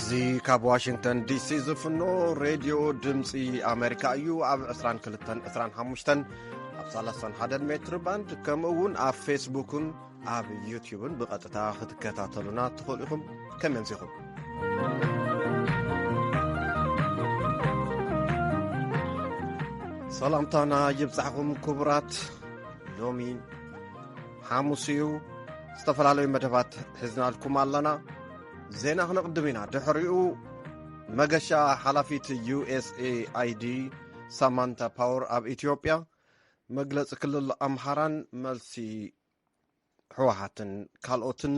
እዚ ካብ ዋሽንግተን ዲሲ ዝፍኖ ሬድዮ ድምፂ ኣሜሪካ እዩ። ኣብ ዕስራን ክልተን ዕስራን ሓሙሽተን ኣብ ሰላሳን ሓደን ሜትር ባንድ፣ ከምኡ እውን ኣብ ፌስቡክን ኣብ ዩቲዩብን ብቐጥታ ክትከታተሉና ትኽእሉ ኢኹም። ከመይ ኣምሲኹም? ሰላምታና ይብጻሕኹም ክቡራት። ሎሚ ሓሙስ እዩ። ዝተፈላለዩ መደባት ሒዝናልኩም ኣለና። ዜና ክነቕድም ኢና። ድሕሪኡ መገሻ ሓላፊት ዩ ኤስ ኤ ኣይ ዲ ሳማንታ ፓወር ኣብ ኢትዮጵያ፣ መግለጺ ክልል ኣምሓራን መልሲ ህወሓትን ካልኦትን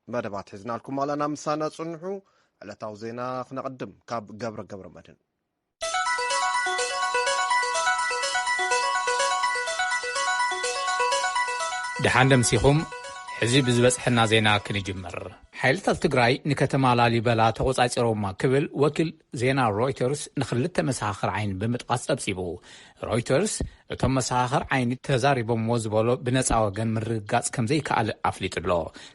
መደባት ሒዝናልኩም ኣለና። ምሳና ጽንሑ። ዕለታዊ ዜና ክነቕድም ካብ ገብረ ገብረ መድህን። ደሓን ደምሲኹም። ሕዚ ብዝበጽሐና ዜና ክንጅምር። ሓይልታት ትግራይ ንከተማ ላሊበላ ተቖጻጺሮማ ክብል ወኪል ዜና ሮይተርስ ንኽልተ መሰኻኽር ዓይኒ ብምጥቃስ ጸብጺቡ። ሮይተርስ እቶም መሰኻኽር ዓይኒ ተዛሪቦምዎ ዝበሎ ብነጻ ወገን ምርግጋጽ ከም ዘይከኣል ኣፍሊጡ ኣሎ።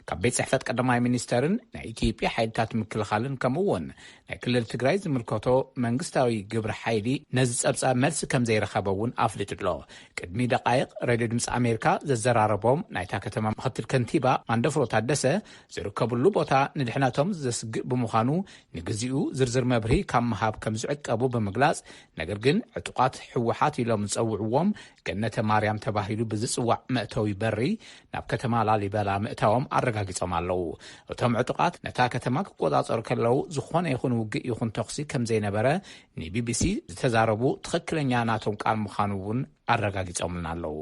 ካብ ቤት ጽሕፈት ቀዳማይ ሚኒስተርን ናይ ኢትዮጵያ ሓይልታት ምክልኻልን ከምኡ እውን ናይ ክልል ትግራይ ዝምልከቶ መንግስታዊ ግብሪ ሓይሊ ነዚ ጸብጻብ መልሲ ከም ዘይረኸበ እውን ኣፍሊጡ ኣሎ። ቅድሚ ደቃይቕ ሬድዮ ድምፂ ኣሜሪካ ዘዘራረቦም ናይታ ከተማ ምክትል ከንቲባ ማንደፍሮ ታደሰ ዝርከብሉ ቦታ ንድሕነቶም ዘስግእ ብምዃኑ ንግዚኡ ዝርዝር መብርሂ ካብ ምሃብ ከም ዝዕቀቡ ብምግላጽ፣ ነገር ግን ዕጡቓት ህወሓት ኢሎም ዝጸውዕዎም ገነተ ማርያም ተባሂሉ ብዝጽዋዕ መእተዊ በሪ ናብ ከተማ ላሊበላ ምእታዎም ኣረጋጊጾም ኣለዉ። እቶም ዕጡቓት ነታ ከተማ ክቆጻጸሩ ከለዉ ዝኾነ ይኹን ውግእ ይኹን ተኹሲ ከም ዘይነበረ ንቢቢሲ ዝተዛረቡ ትኽክለኛ ናቶም ቃል ምዃኑ እውን ኣረጋጊጾምልና ኣለዉ።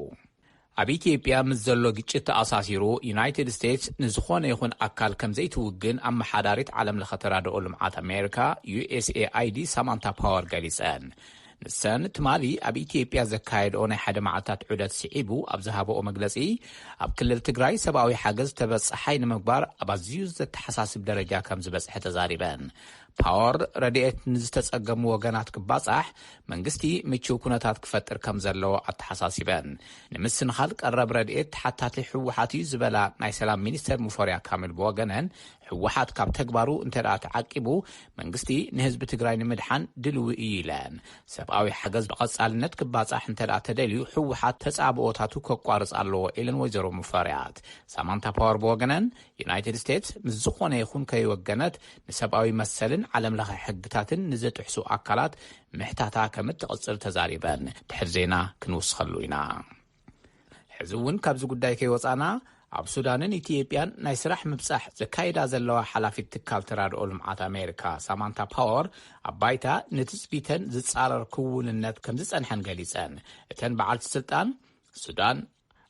ኣብ ኢትዮጵያ ምስ ዘሎ ግጭት ተኣሳሲሩ ዩናይትድ ስቴትስ ንዝኾነ ይኹን ኣካል ከም ዘይትውግን ኣመሓዳሪት ዓለም ለኸ ተራድኦ ልምዓት ኣሜሪካ ዩ ኤስ ኤ ኣይ ዲ ሳማንታ ፓወር ገሊጸን። ንሰን ትማሊ ኣብ ኢትዮጵያ ዘካየድኦ ናይ ሓደ መዓልታት ዑደት ስዒቡ ኣብ ዝሃበኦ መግለጺ፣ ኣብ ክልል ትግራይ ሰብኣዊ ሓገዝ ተበጻሓይ ንምግባር ኣብ ኣዝዩ ዘተሓሳስብ ደረጃ ከም ዝበጽሐ ተዛሪበን። ፓወር ረድኤት ንዝተጸገሙ ወገናት ክባጻሕ መንግስቲ ምቹው ኩነታት ክፈጥር ከም ዘለዎ ኣተሓሳሲበን። ንምስንኻል ቀረብ ረድኤት ተሓታቲ ህወሓት እዩ ዝበላ ናይ ሰላም ሚኒስተር ሙፈሪያ ካሚል ብወገነን፣ ህወሓት ካብ ተግባሩ እንተ ደኣ ተዓቂቡ መንግስቲ ንህዝቢ ትግራይ ንምድሓን ድልዊ እዩ ኢለን። ሰብኣዊ ሓገዝ ብቐጻልነት ክባጻሕ እንተ ደኣ ተደልዩ ህወሓት ተጻብኦታቱ ከቋርጽ ኣለዎ ኢለን ወይዘሮ ሙፈሪያት። ሳማንታ ፓወር ብወገነን ዩናይትድ ስቴትስ ምስ ዝኾነ ይኹን ከይወገነት ንሰብኣዊ መሰልን ዓለም ለኸ ሕግታትን ንዝጥሕሱ ኣካላት ምሕታታ ከም እትቕጽል ተዛሪበን። ድሕሪ ዜና ክንውስኸሉ ኢና። ሕዚ እውን ካብዚ ጉዳይ ከይወጻና ኣብ ሱዳንን ኢትዮጵያን ናይ ስራሕ ምብጻሕ ዘካይዳ ዘለዋ ሓላፊት ትካል ተራድኦ ልምዓት ኣሜሪካ ሳማንታ ፓወር ኣብ ባይታ ንትጽቢተን ዝጻረር ክውንነት ከም ዝጸንሐን ገሊጸን። እተን በዓልቲ ስልጣን ሱዳን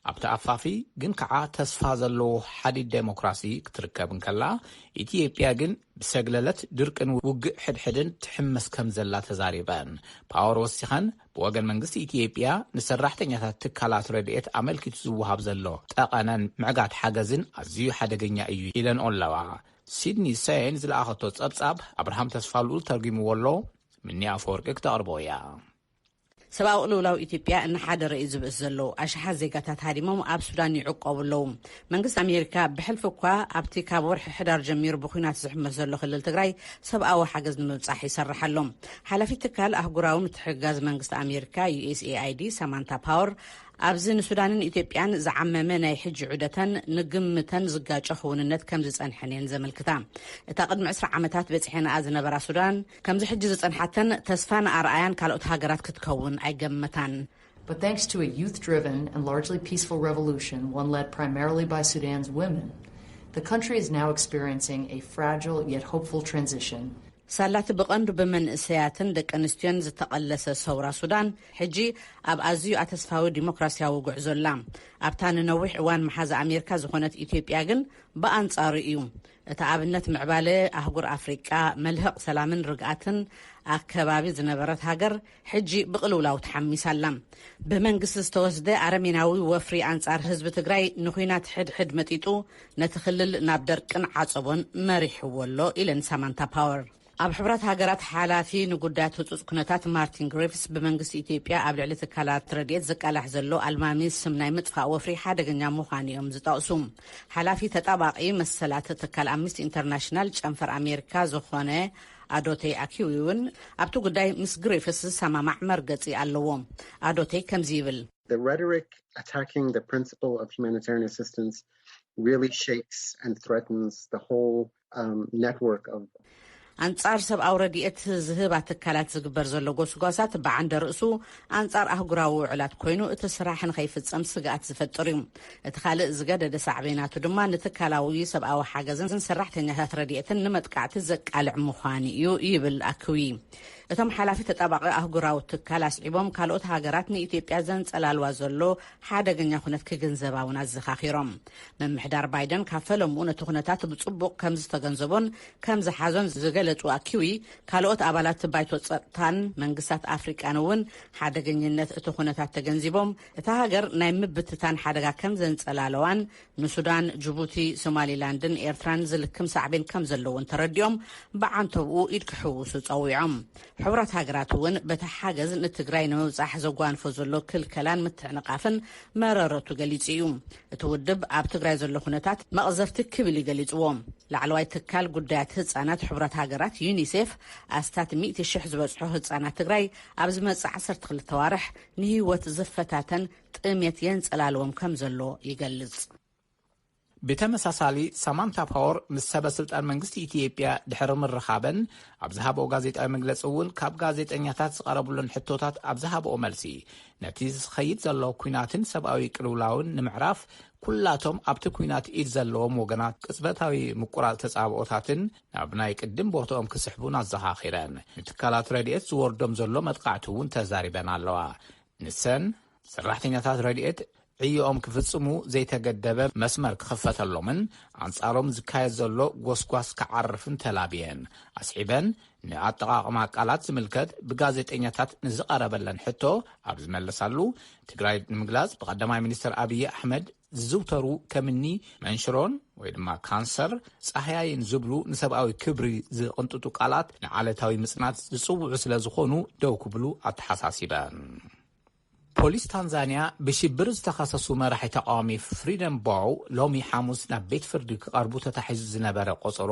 ኣብቲ ኣፋፊ ግን ከዓ ተስፋ ዘለዎ ሓዲድ ዴሞክራሲ ክትርከብ እንከላ፣ ኢትዮጵያ ግን ብሰግለለት ድርቅን ውግእ ሕድሕድን ትሕመስ ከም ዘላ ተዛሪበን። ፓወር ወሲኸን ብወገን መንግስቲ ኢትዮጵያ ንሰራሕተኛታት ትካላት ረድኤት ኣመልኪቱ ዝወሃብ ዘሎ ጠቐነን ምዕጋት ሓገዝን ኣዝዩ ሓደገኛ እዩ ኢለን ኣለዋ። ሲድኒ ሰይን ዝለኣኸቶ ጸብጻብ ኣብርሃም ተስፋልኡል ተርጊምዎ ኣሎ። ምኒ ኣፈወርቂ ክተቕርቦ እያ። ሰብኣዊ ቅልውላው ኢትዮጵያ እናሓደረ እዩ ዝብእስ ዘሎ። ኣሽሓት ዜጋታት ሃዲሞም ኣብ ሱዳን ይዕቆቡ ኣለዉ። መንግስቲ ኣሜሪካ ብሕልፊ እኳ ኣብቲ ካብ ወርሒ ሕዳር ጀሚሩ ብኲናት ዝሕመስ ዘሎ ክልል ትግራይ ሰብኣዊ ሓገዝ ንምብጻሕ ይሰርሕ ኣሎ። ሓላፊት ትካል ኣህጉራዊ ምትሕግጋዝ መንግስቲ ኣሜሪካ ዩ ኤስ ኤ ኣይ ዲ ሳማንታ ፓወር ኣብዚ ንሱዳንን ኢትዮጵያን ዝዓመመ ናይ ሕጂ ዑደተን ንግምተን ዝጋጮ ክውንነት ከም ዝጸንሐን እየን ዘመልክታ። እታ ቅድሚ ዕስራ ዓመታት በጺሐንኣ ዝነበራ ሱዳን ከምዚ ሕጂ ዝጸንሓተን ተስፋ ንኣርኣያን ካልኦት ሃገራት ክትከውን ኣይገመታን። But thanks to a youth driven and largely peaceful revolution, one led primarily by Sudan's women, the country is now experiencing a fragile yet hopeful transition. ሳላቲ ብቐንዱ ብመንእሰያትን ደቂ ኣንስትዮን ዝተቐለሰ ሰውራ ሱዳን ሕጂ ኣብ ኣዝዩ ኣተስፋዊ ዲሞክራሲያዊ ጉዕዞ ኣላ። ኣብታ ንነዊሕ እዋን መሓዛ ኣሜሪካ ዝኾነት ኢትዮጵያ ግን ብኣንጻሩ እዩ። እቲ ኣብነት ምዕባለ ኣህጉር ኣፍሪቃ መልህቕ ሰላምን ርግኣትን ኣከባቢ ዝነበረት ሃገር ሕጂ ብቕልውላው ተሓሚሳ ኣላ። ብመንግስቲ ዝተወስደ ኣረሜናዊ ወፍሪ ኣንጻር ህዝቢ ትግራይ ንኹናት ሕድሕድ መጢጡ ነቲ ክልል ናብ ደርቅን ዓጸቦን መሪሕዎ ኣሎ ኢለን ሳማንታ ፓወር። ኣብ ሕብረት ሃገራት ሓላፊ ንጉዳያት ህጹጽ ኩነታት ማርቲን ግሪፍስ፣ ብመንግስቲ ኢትዮጵያ ኣብ ልዕሊ ትካላት ረድኤት ዝቃላሕ ዘሎ ኣልማሚ ስም ናይ ምጥፋእ ወፍሪ ሓደገኛ ምዃኑ እዮም ዝጠቕሱ። ሓላፊ ተጣባቒ መሰላት ትካል ኣምነስቲ ኢንተርናሽናል ጨንፈር ኣሜሪካ ዝኾነ ኣዶቴ ኣኪዊ እውን ኣብቲ ጉዳይ ምስ ግሪፍስ ዝሰማማዕ መርገጺ ኣለዎ። ኣዶቴ ከምዚ ይብል። The rhetoric attacking the principle of humanitarian assistance really shakes and threatens the whole um, network of ኣንጻር ሰብኣዊ ረድኤት ዝህባ ትካላት ዝግበር ዘሎ ጎስጓሳት ብዓንደ ርእሱ ኣንጻር ኣህጉራዊ ውዕላት ኮይኑ፣ እቲ ስራሕ ንኸይፍጸም ስግኣት ዝፈጥር እዩ። እቲ ካልእ ዝገደደ ሳዕቤናቱ ድማ ንትካላዊ ሰብኣዊ ሓገዝን ሰራሕተኛታት ረድኤትን ንመጥቃዕቲ ዘቃልዕ ምዃኑ እዩ ይብል ኣክዊ። እቶም ሓላፊ ተጣባቒ ኣህጉራዊ ትካል ኣስዒቦም፣ ካልኦት ሃገራት ንኢትዮጵያ ዘንጸላልዋ ዘሎ ሓደገኛ ኩነት ክግንዘባ እውን ኣዘኻኺሮም። ምምሕዳር ባይደን ካብ ፈለምኡ ነቲ ኩነታት ብጽቡቕ ከም ዝተገንዘቦን ከም ዝሓዞን ዝገለጹ ኣኪዊ፣ ካልኦት ኣባላት ባይቶ ጸጥታን መንግስታት ኣፍሪቃን እውን ሓደገኝነት እቲ ኩነታት ተገንዚቦም፣ እታ ሃገር ናይ ምብትታን ሓደጋ ከም ዘንጸላለዋን ንሱዳን፣ ጅቡቲ፣ ሶማሊላንድን ኤርትራን ዝልክም ሳዕቤን ከም ዘለውን ተረዲኦም፣ ብዓንተብኡ ኢድ ክሕውሱ ጸዊዖም። ሕቡራት ሃገራት እውን በቲ ሓገዝ ንትግራይ ንምብጻሕ ዘጓንፎ ዘሎ ክልከላን ምትዕንቓፍን መረረቱ ገሊጹ እዩ። እቲ ውድብ ኣብ ትግራይ ዘሎ ኩነታት መቕዘፍቲ ክብል እዩ ገሊጽዎ። ላዕለዋይ ትካል ጉዳያት ህጻናት ሕቡራት ሃገራት ዩኒሴፍ፣ ኣስታት ሚእቲ ሽሕ ዝበጽሑ ህጻናት ትግራይ ኣብ ዝመጽእ ዓሰርተ ክልተ ዋርሕ ንህይወት ዝፈታተን ጥሜት የንጸላልዎም ከም ዘሎ ይገልጽ። ብተመሳሳሊ፣ ሳማንታ ፓወር ምስ ሰበ ስልጣን መንግስቲ ኢትዮጵያ ድሕሪ ምርኻበን ኣብ ዝሃበኦ ጋዜጣዊ መግለጺ እውን፣ ካብ ጋዜጠኛታት ዝቐረብሉን ሕቶታት ኣብ ዝሃበኦ መልሲ፣ ነቲ ዝኸይድ ዘሎ ኲናትን ሰብኣዊ ቅልውላውን ንምዕራፍ፣ ኩላቶም ኣብቲ ኲናት ኢድ ዘለዎም ወገናት ቅጽበታዊ ምቁራጽ ተጻብኦታትን ናብ ናይ ቅድም ቦታኦም ክስሕቡን ኣዘኻኺረን። ንትካላት ረድኤት ዝወርዶም ዘሎ መጥቃዕቲ እውን ተዛሪበን ኣለዋ። ንሰን፣ ሰራሕተኛታት ረድኤት ዕዮኦም ክፍጽሙ ዘይተገደበ መስመር ክኽፈተሎምን ኣንጻሮም ዝካየድ ዘሎ ጎስጓስ ክዓርፍን ተላብየን። ኣስዒበን፣ ንኣጠቓቕማ ቃላት ዝምልከት ብጋዜጠኛታት ንዝቐረበለን ሕቶ ኣብ ዝመለሳሉ፣ ትግራይ ንምግላጽ ብቐዳማይ ሚኒስትር ኣብይ ኣሕመድ ዝዝውተሩ ከምኒ መንሽሮን ወይ ድማ ካንሰር፣ ጻህያይን ዝብሉ ንሰብኣዊ ክብሪ ዝቕንጥጡ ቃላት ንዓለታዊ ምጽናት ዝጽውዑ ስለ ዝኾኑ ደው ክብሉ ኣተሓሳሲበን። ፖሊስ ታንዛንያ ብሽብር ዝተኸሰሱ መራሒ ተቃዋሚ ፍሪደም ቦው ሎሚ ሓሙስ ናብ ቤት ፍርዲ ክቐርቡ ተታሒዙ ዝነበረ ቆጸሮ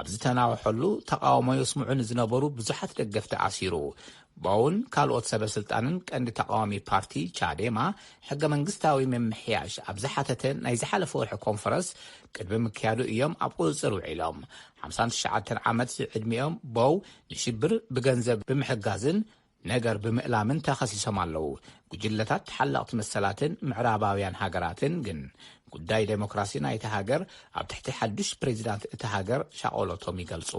ኣብ ዝተናወሐሉ፣ ተቃውሞ የስምዑ ንዝነበሩ ብዙሓት ደገፍቲ ኣሲሩ። ቦውን ካልኦት ሰበ ስልጣንን ቀንዲ ተቃዋሚ ፓርቲ ቻዴማ ሕገ መንግስታዊ ምምሕያሽ ኣብ ዝሓተተ ናይ ዝሓለፈ ወርሒ ኮንፈረንስ ቅድሚ ምክያዱ እዮም ኣብ ቁጽጽር ውዒሎም። ሓምሳን ትሽዓተን ዓመት ዕድሚኦም ቦው ንሽብር ብገንዘብ ብምሕጋዝን ነገር ብምእላምን ተኸሲሶም ኣለዉ። ጉጅለታት ተሓለቕቲ መሰላትን ምዕራባውያን ሃገራትን ግን ጉዳይ ዴሞክራሲ ናይቲ ሃገር ኣብ ትሕቲ ሓዱሽ ፕሬዚዳንት እቲ ሃገር ሻቆሎቶም ይገልጹ።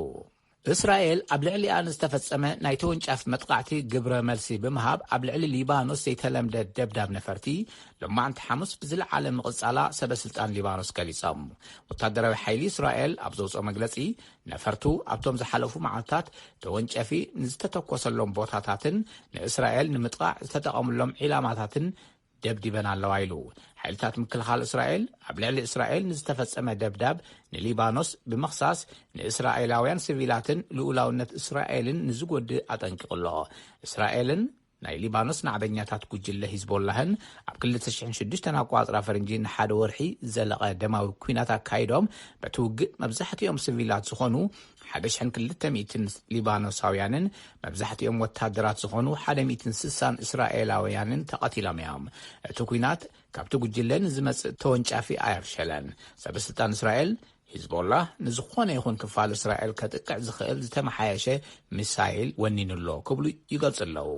እስራኤል ኣብ ልዕሊኣ ንዝተፈጸመ ናይ ተወንጫፊ መጥቃዕቲ ግብረ መልሲ ብምሃብ ኣብ ልዕሊ ሊባኖስ ዘይተለምደ ደብዳብ ነፈርቲ ሎማዕንቲ ሓሙስ ብዝለዓለ ምቕጻላ ሰበ ስልጣን ሊባኖስ ገሊጾም። ወታደራዊ ሓይሊ እስራኤል ኣብ ዘውጽኦ መግለጺ፣ ነፈርቱ ኣብቶም ዝሓለፉ መዓልታት ተወንጨፊ ንዝተተኮሰሎም ቦታታትን ንእስራኤል ንምጥቓዕ ዝተጠቐምሎም ዒላማታትን ደብዲበን ኣለዋ ኢሉ። ሓይልታት ምክልኻል እስራኤል ኣብ ልዕሊ እስራኤል ንዝተፈጸመ ደብዳብ ንሊባኖስ ብምኽሳስ፣ ንእስራኤላውያን ሲቪላትን ልኡላውነት እስራኤልን ንዝጎድእ ኣጠንቂቑ ኣሎ። እስራኤልን ናይ ሊባኖስ ናዕበኛታት ጉጅለ ሂዝቦላህን ኣብ ክልተ ሽሕን ሽዱሽተን ኣቋጽራ ፈረንጂ ንሓደ ወርሒ ዝዘለቐ ደማዊ ኲናት ኣካይዶም፣ በቲ ውግእ መብዛሕትኦም ሲቪላት ዝኾኑ ሓደ ሽሕን ክልተ ሚእትን ሊባኖሳውያንን መብዛሕትኦም ወታደራት ዝኾኑ ሓደ ሚእትን ስሳን እስራኤላውያንን ተቐቲሎም እዮም። እቲ ኲናት ካብቲ ጉጅለ ንዝመጽእ ተወንጫፊ ኣየፍሸለን። ሰበ ስልጣን እስራኤል፣ ሂዝቦላ ንዝኾነ ይኹን ክፋል እስራኤል ከጥቅዕ ዝኽእል ዝተመሓየሸ ሚሳይል ወኒኑ ኣሎ ክብሉ ይገልጹ ኣለዉ።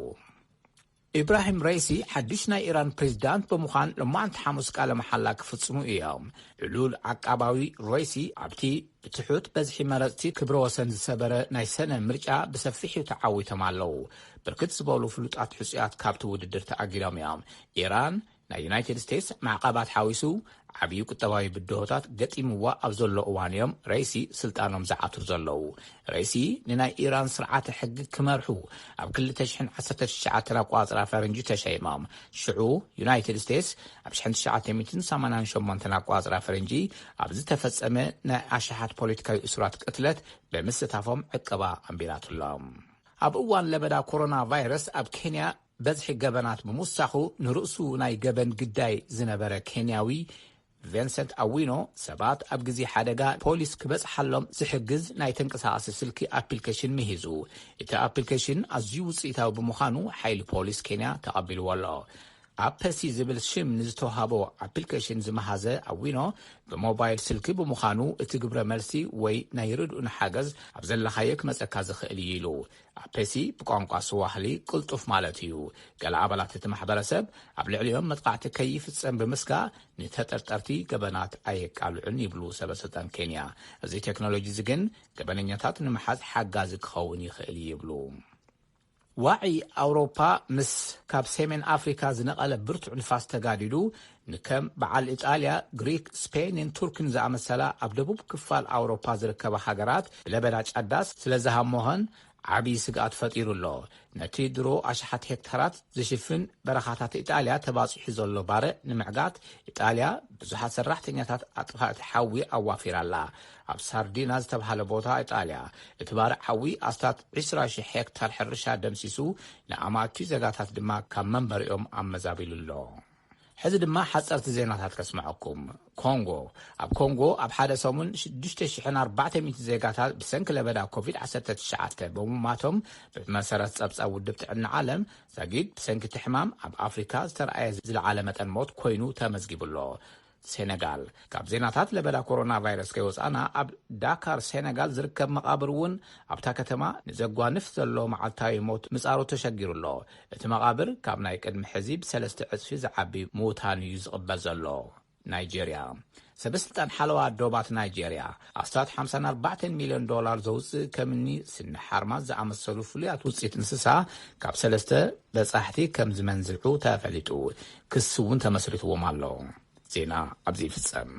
ኢብራሂም ሬሲ ሓድሽ ናይ ኢራን ፕሬዚዳንት ብምዃን ሎማዕንቲ ሓሙስ ቃለ መሓላ ክፍጽሙ እዮም። ልዑል ዓቃባዊ ሬሲ ኣብቲ ብትሑት በዝሒ መረጽቲ ክብረ ወሰን ዝሰበረ ናይ ሰነ ምርጫ ብሰፊሕ እዩ ተዓዊቶም ኣለዉ። ብርክት ዝበሉ ፍሉጣት ሕጹያት ካብቲ ውድድር ተኣጊዶም እዮም። ኢራን ናይ ዩናይትድ ስቴትስ ማዕቐባት ሓዊሱ ዓብዪ ቁጠባዊ ብድሆታት ገጢምዋ ኣብ ዘሎ እዋን እዮም ረይሲ ስልጣኖም ዝዓትሩ ዘለዉ። ረይሲ ንናይ ኢራን ስርዓተ ሕጊ ክመርሑ ኣብ ክልተ ሽሕን ዓሰርተ ትሽዓተን ኣቋጽራ ፈረንጂ ተሸይሞም። ሽዑ ዩናይትድ ስቴትስ ኣብ ሽሕን ትሽዓተ ሚእትን ሰማንያን ሸሞንተን ኣቋጽራ ፈረንጂ ኣብ ዝተፈጸመ ናይ ኣሽሓት ፖለቲካዊ እሱራት ቅትለት ብምስታፎም ዕቀባ ኣንቢራትሎም። ኣብ እዋን ለበዳ ኮሮና ቫይረስ ኣብ ኬንያ በዝሒ ገበናት ብምውሳኹ ንርእሱ ናይ ገበን ግዳይ ዝነበረ ኬንያዊ ቪንሰንት ኣዊኖ ሰባት ኣብ ግዜ ሓደጋ ፖሊስ ክበጽሓሎም ዝሕግዝ ናይ ተንቀሳቓሲ ስልኪ ኣፕሊኬሽን ምሂዙ። እቲ ኣፕሊኬሽን ኣዝዩ ውጽኢታዊ ብምዃኑ ሓይሊ ፖሊስ ኬንያ ተቐቢልዎ ኣሎ። ኣፕሲ ዝብል ሽም ንዝተዋህቦ ኣፕሊኬሽን ዝመሃዘ ኣዊኖ ብሞባይል ስልኪ ብምዃኑ እቲ ግብረ መልሲ ወይ ናይ ርድኡን ሓገዝ ኣብ ዘለኻዮ ክመጸካ ዝኽእል እዩ ኢሉ። ኣፔሲ ብቋንቋ ስዋህሊ ቅልጡፍ ማለት እዩ። ገለ ኣባላት እቲ ማሕበረሰብ ኣብ ልዕሊኦም መጥቃዕቲ ከይፍጸም ብምስጋእ ንተጠርጠርቲ ገበናት ኣየቃልዑን ይብሉ ሰበስልጣን ኬንያ። እዚ ቴክኖሎጂ እዚ ግን ገበነኛታት ንምሓዝ ሓጋዚ ክኸውን ይኽእል እዩ ይብሉ። ዋዒ ኣውሮፓ ምስ ካብ ሰሜን ኣፍሪካ ዝነቐለ ብርቱዕ ንፋስ ተጋዲዱ ንከም በዓል ኢጣልያ፣ ግሪክ፣ ስፔንን ቱርክን ዝኣመሰላ ኣብ ደቡብ ክፋል ኣውሮፓ ዝርከባ ሃገራት ብለበዳ ጫዳስ ስለ ዝሃሞኸን ዓብዪ ስግኣት ፈጢሩ ኣሎ። ነቲ ድሮ ኣሽሓት ሄክታራት ዝሽፍን በረኻታት ኢጣልያ ተባፂሑ ዘሎ ባርዕ ንምዕጋት ኢጣልያ ብዙሓት ሰራሕተኛታት ኣጥፋእቲ ሓዊ ኣዋፊራ ኣላ። ኣብ ሳርዲና ዝተባህለ ቦታ ኢጣልያ እቲ ባርዕ ሓዊ ኣስታት ዕስራ ሽሕ ሄክታር ሕርሻ ደምሲሱ ንኣማቱ ዜጋታት ድማ ካብ መንበሪኦም ኣመዛቢሉ ኣሎ። ሕዚ ድማ ሓፀርቲ ዜናታት ከስምዐኩም። ኮንጎ። ኣብ ኮንጎ ኣብ ሓደ ሰሙን ሽዱሽተ ሽሕን ኣርባዕተ ሚእቲ ዜጋታት ብሰንኪ ለበዳ ኮቪድ ዓሰርተ ትሽዓተ ብምማቶም ብመሰረት ፀብፃብ ውድብ ጥዕና ዓለም ዛጊድ ብሰንኪ እቲ ሕማም ኣብ ኣፍሪካ ዝተረኣየ ዝለዓለ መጠን ሞት ኮይኑ ተመዝጊቡ ኣሎ። ሴነጋል። ካብ ዜናታት ለበዳ ኮሮና ቫይረስ ከይወፃና ኣብ ዳካር ሴነጋል ዝርከብ መቓብር እውን ኣብታ ከተማ ንዘጓንፍ ዘሎ መዓልታዊ ሞት ምጻሩ ተሸጊሩ ኣሎ። እቲ መቓብር ካብ ናይ ቅድሚ ሕዚ ብሰለስተ ዕጽፊ ዝዓቢ ምውታን እዩ ዝቕበል ዘሎ። ናይጄርያ። ሰበስልጣን ሓለዋ ዶባት ናይጄርያ ኣስታት ሓምሳን ኣርባዕተን ሚልዮን ዶላር ዘውፅእ ከምኒ ስኒ ሓርማዝ ዝኣመሰሉ ፍሉያት ውፅኢት እንስሳ ካብ ሰለስተ በጻሕቲ ከም ዝመንዝዑ ተፈሊጡ። ክሲ እውን ተመስሪትዎም ኣሎ። ዜና ኣብዚ ይፍጸም።